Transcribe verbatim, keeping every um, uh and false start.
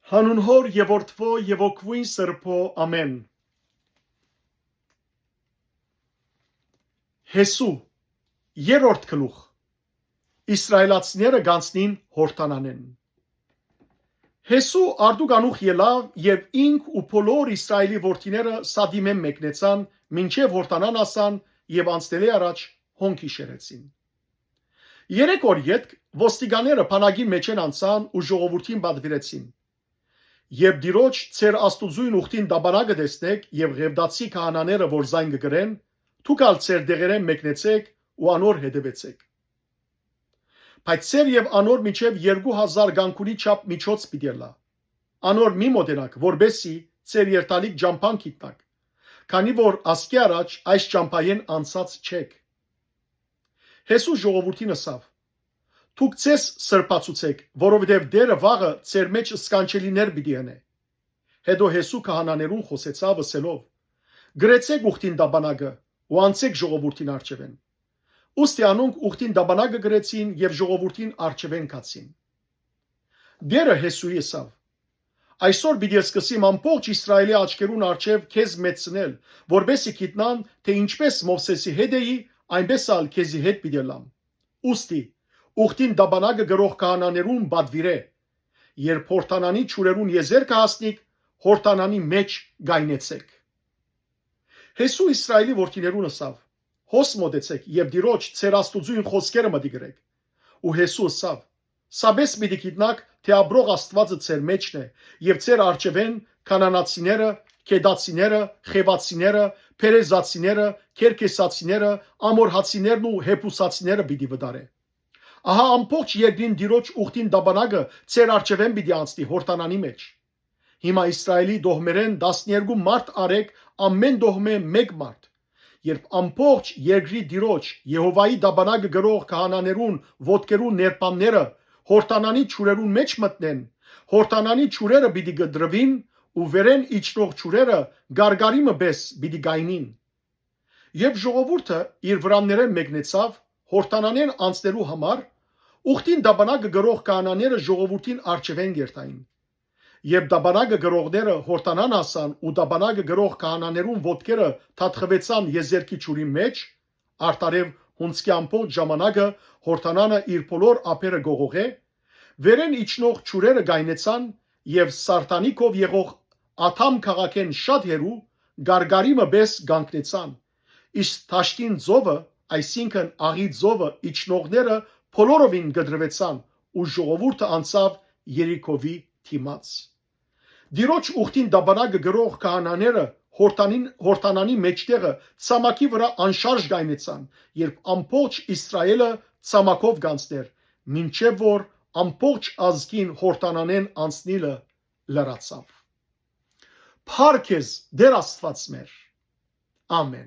Հանուն Հօր եւ Որդւոյ եւ Հոգւոյն Սրբոյ, ամէն։ Յեսու, երրորդ գլուխ։ Իսրայելացիները գանցնին Յորդանանէն։ Յեսու արդուկ անուխ ելաւ, եւ ինք ու բոլոր Իսրայէլի որդիները Սատիմէն մեկնեցան, մինչեւ Յորդանան հասան, եւ անցնելէ առաջ հոն գիշերեցին։ Երեք օր ետք ոստիկանները բանակին մէջէն անցան ու ժողովուրդին պատուիրեցին. «Երբ Տիրոջ, ձեր Աստուծոյն ուխտին տապանակը տեսնէք եւ Ղեւտացի քահանաները որ զայն կը կրեն, դուք ալ ձեր տեղերէն մեկնեցէք ու անոր հետեւեցէք։ Բայց ձեր եւ անոր միջեւ երկու հազար կանգունի չափ միջոց պիտի ըլլայ։ Անոր մի մօտենաք, որպէսզի ձեր երթալիք ճամբան գիտնաք, քանի որ ասկէ առաջ այս ճամբայէն անցած չէք»։ Յեսու ժողովուրդին ըսաւ. «Դուք ձեզ սրբացուցէք, որովհետեւ Տէրը վաղը ձեր մէջ սքանչելիներ պիտի ընէ»։ Հետո Յեսու քահանաներուն խօսեցաւ ըսելով. «Կրեցէք ուխտին տապանակը ու անցէք ժողովուրդին առջեւէն»։ Ուստի անոնք ուխտին տապանակը կրեցին եւ ժողովուրդին առջեւէն գացին։ Տէրը Յեսուի ըսաւ. «Այսօր պիտի սկսեմ ամբողջ Իսրայէլի աչքերուն առջեւ քեզ մեծցնել, որպէսզի գիտնան, թէ ինչպէս Մովսէսի հետ էի, այնպէս ալ քեզի հետ պիտի ըլլամ։ Ուստի, ուխտին տապանակը կրող քահանաներուն պատուիրէ։ Երբ Յորդանանի ջուրերուն եզերքը հասնիք, Յորդանանի մէջ կայնեցէք»։ Յեսու Իսրայէլի որդիներուն ըսաւ. «Հոս մօտեցէք եւ Տիրոջ, ձեր Աստուծոյն խօսքերը մտիկ ըրէք»։ Ու Յեսու ըսաւ. «Սապէս պիտի գիտնաք, թէ ապրող Աստուածը ձեր մէջն է, եւ ձեր առջեւէն Քանանացիները, Քետացիները, Խեւացիները, Փերեզացիները, Քերքեսացիները, Ամորհացիներն ու Հեբուսացիները պիտի վտարէ։ Ահա ամբողջ երկրին Տիրոջ ուխտին տապանակը ձեր առջեւէն պիտի անցնի Յորդանանի մէջ։ Հիմա Իսրայէլի տոհմերէն տասներկու մարդ առէք, ամէն տոհմէ մէկ մարդ։ Երբ ամբողջ երկրի Տիրոջ, Եհովայի տապանակը կրող քահանաներուն ոտքերուն ներբանները Յորդանանի ջուրերուն մէջ մտնեն, Յորդանանի ջուրերը պիտի կտրուին ու վերէն իջնող ջուրերը կարկարի մը պէս պիտի կայնին»։ Երբ ժողովուրդը իր վրաններէն մեկնեցաւ Յորդանանէն անցնելու համար, ուխտին տապանակը կրող քահանաները ժողովուրդին առջեւէն կ'երթային։ Երբ տապանակը կրողները Յորդանան հասան ու տապանակը կրող քահանաներուն ոտքերը թաթխուեցան եզերքի ջուրին մէջ, արդարեւ հունձքի ամբողջ ժամանակը Յորդանանը իր բոլոր ափերը կ'ողողէ, վերէն իջնող ջուրերը կայնեցան եւ Սարդանի քով եղող Ադամ քաղաքէն շատ հեռու կարկարի մը պէս կանգնեցան, իսկ Դաշտին ծովը, այսինքն Աղի ծովը, իջնողները բոլորովին կտրուեցան ու ժողովուրդը անցաւ Երիքովի դիմաց։ Տիրոջ ուխտին տապանակը կրող քահանաները Յորդանին, Յորդանանի մէջտեղը ցամաքի վրայ անշարժ կայնեցան, երբ ամբողջ Իսրայէլը ցամաքով կ'անցնէր, մինչեւ որ ամբողջ ազգին Յորդանանէն անցնիլը լրացաւ։ Փառք քեզ, Տէր Աստուած մեր։ Ամէն։